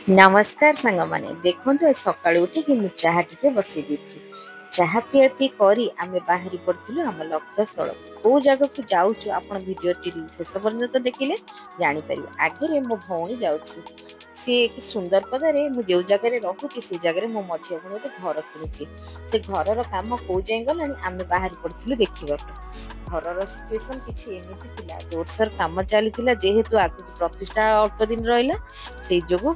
ନମସ୍କାର ସାଙ୍ଗମାନେ, ଦେଖନ୍ତୁ ଆଜି ସକାଳୁ ଉଠିକି ମୁଁ ଚାହା ଟିକେ ବସେଇ ଦେଇଥିଲି। ଚାହା ପିଆ ପିଇ କରି ଆମେ ବାହାରି ପଡ଼ିଥିଲୁ ଆମ ଲକ୍ଷ୍ୟସ୍ଥଳକୁ। କୋଉ ଜାଗାକୁ ଯାଉଛୁ, ଆପଣ ଭିଡ଼ିଓଟି ଶେଷ ପର୍ଯ୍ୟନ୍ତ ଦେଖିଲେ ଜାଣିପାରିବେ। ଆଗରେ ମୋ ଭଉଣୀ ଯାଉଛି। ସିଏ କି ସୁନ୍ଦରପଦାରେ, ମୁଁ ଯେଉଁ ଜାଗାରେ ରହୁଛି ସେଇ ଜାଗାରେ ମୋ ମଝିଆ ଭଉଣୀ ଗୋଟେ ଘର କିଣିଛି। ସେ ଘରର କାମ କୋଉ ଯାଏଁ ଗଲାଣି, ଆମେ ବାହାରି ପଡ଼ିଥିଲୁ ଦେଖିବାକୁ। ଘରର ସିଚୁଏସନ କିଛି ଏମିତି ଥିଲା। ଜୋରସୋର କାମ ଚାଲିଥିଲା, ଯେହେତୁ ଆଗକୁ ପ୍ରତିଷ୍ଠା ଅଳ୍ପ ଦିନ ରହିଲା, ସେଇ ଯୋଗୁ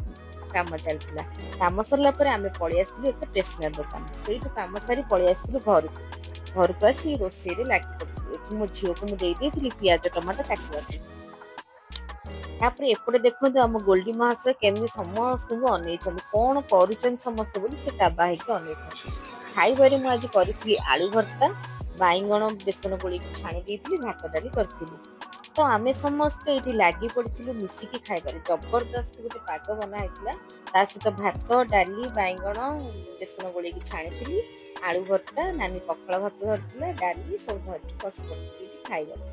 କାମ ଚାଲିଥିଲା। କାମ ସରିଲା ପରେ ଆମେ ପଳେଇ ଆସିଥିଲୁ ଏକ ଷ୍ଟେସନାରୀ ଦୋକାନ। ସେଇଠୁ କାମ ସାରି ପଳେଇ ଆସିଥିଲୁ ଘରକୁ। ଘରକୁ ଆସି ରୋଷେଇରେ ଲାଗି ପଡ଼ିଥିଲୁ। ଏଠି ମୋ ଝିଅକୁ ମୁଁ ଦେଇ ଦେଇଥିଲି ପିଆଜ ଟମାଟୋ କାଟିବାକୁ। ତାପରେ ଏପଟେ ଦେଖନ୍ତୁ, ଆମ ଗୋଲ୍ଡି ମହାଶୟ କେମିତି ସମସ୍ତଙ୍କୁ ଅନେଇଛନ୍ତି, କଣ କରୁଛନ୍ତି ସମସ୍ତେ ବୋଲି ସେ କାବା ହେଇକି ଅନେଇଛନ୍ତି। ଖାଇବାରେ ମୁଁ ଆଜି କରିଥିଲି ଆଳୁ ଭର୍ତ୍ତା, ବାଇଗଣ ବେସନ ଗୋଳେଇକି ଛାଣି ଦେଇଥିଲି, ଭାତ ଡାଲି କରିଥିଲି। ତ ଆମେ ସମସ୍ତେ ଏଇଠି ଲାଗି ପଡ଼ିଥିଲୁ ମିଶିକି ଖାଇବାରେ। ଜବରଦସ୍ତ ଗୋଟେ ପାଗ ବନା ହେଇଥିଲା। ତା ସହିତ ଭାତ, ଡାଲି, ବାଇଗଣ ବେସନ ଗୋଳେଇକି ଛାଣିଥିଲି, ଆଳୁ ଭର୍ତ୍ତା, ନାନୀ ପଖାଳ ଭାତ ଧରିଥିଲା, ଡାଲି ସବୁ ଧରିକି ବସି ପଡ଼ିଥିଲି ଏଇଠି ଖାଇବାକୁ।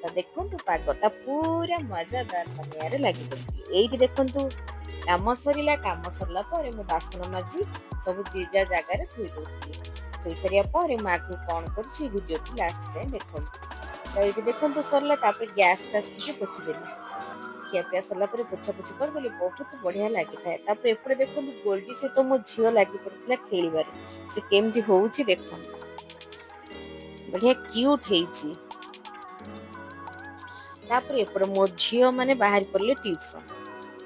ତ ଦେଖନ୍ତୁ, ପାଗଟା ପୁରା ମଜାଦାର ବନିଆରେ ଲାଗି ପଡ଼ିଥିଲି। ଏଇଠି ଦେଖନ୍ତୁ, କାମ ସରିଲା। କାମ ସରିଲା ପରେ ମୁଁ ବାସନ ମାଜି ସବୁ ଯିଏ ଯାହା ଜାଗାରେ ଥୋଇ ଦଉଥିଲି। ଥୋଇ ସାରିବା ପରେ ମୁଁ ଆଗକୁ କଣ କରୁଛି, ଭିଡ଼ିଓଟି ଲାଷ୍ଟ ଯାଏଁ ଦେଖନ୍ତୁ। ତ ଏଇଠି ଦେଖନ୍ତୁ, ସରିଲା। ତାପରେ ଗ୍ୟାସ୍ ଫ୍ୟାସ୍ ଟିକେ ପୋଛିଦେଲି। ଖିଆ ପିଆ ସରିଲା ପରେ ପୋଛାପୋଛି କରିଦେଲି, ବହୁତ ବଢିଆ ଲାଗିଥାଏ। ତାପରେ ଏପଟେ ଦେଖନ୍ତୁ, ଗୋଲ୍ଡି ସହିତ ମୋ ଝିଅ ଲାଗି ପଡ଼ିଥିଲା ଖେଳିବାରେ। ସେ କେମିତି ହଉଛି ଦେଖନ୍ତୁ, ବଢିଆ କ୍ୟୁଟ୍ ହେଇଛି। ତାପରେ ଏପଟେ ମୋ ଝିଅ ମାନେ ବାହାରି ପଡ଼ିଲେ ଟ୍ୟୁସନ।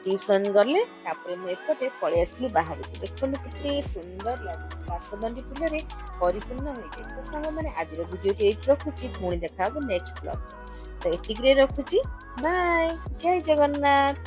ଟ୍ୟୁସନ ଗଲେ, ତାପରେ ମୁଁ ଏପଟେ ପଳେଇ ଆସିଲି ବାହାରକୁ। ଦେଖନ୍ତୁ, କେତେ ସୁନ୍ଦର ଲାଗୁଛି, କାଶତଣ୍ଡି ଫୁଲରେ ପରିପୂର୍ଣ୍ଣ ହୋଇଯାଇଛି। ତ ସାଙ୍ଗମାନେ, ଆଜିର ଭିଡ଼ିଓଟି ଏଇଠି ରଖୁଛି। ପୁଣି ଦେଖା ହବ ନେକ୍ସଟ ବ୍ଲଗରେ। ତ ଏତିକିରେ ରଖୁଛି, ବାଏ, ଜୟ ଜଗନ୍ନାଥ।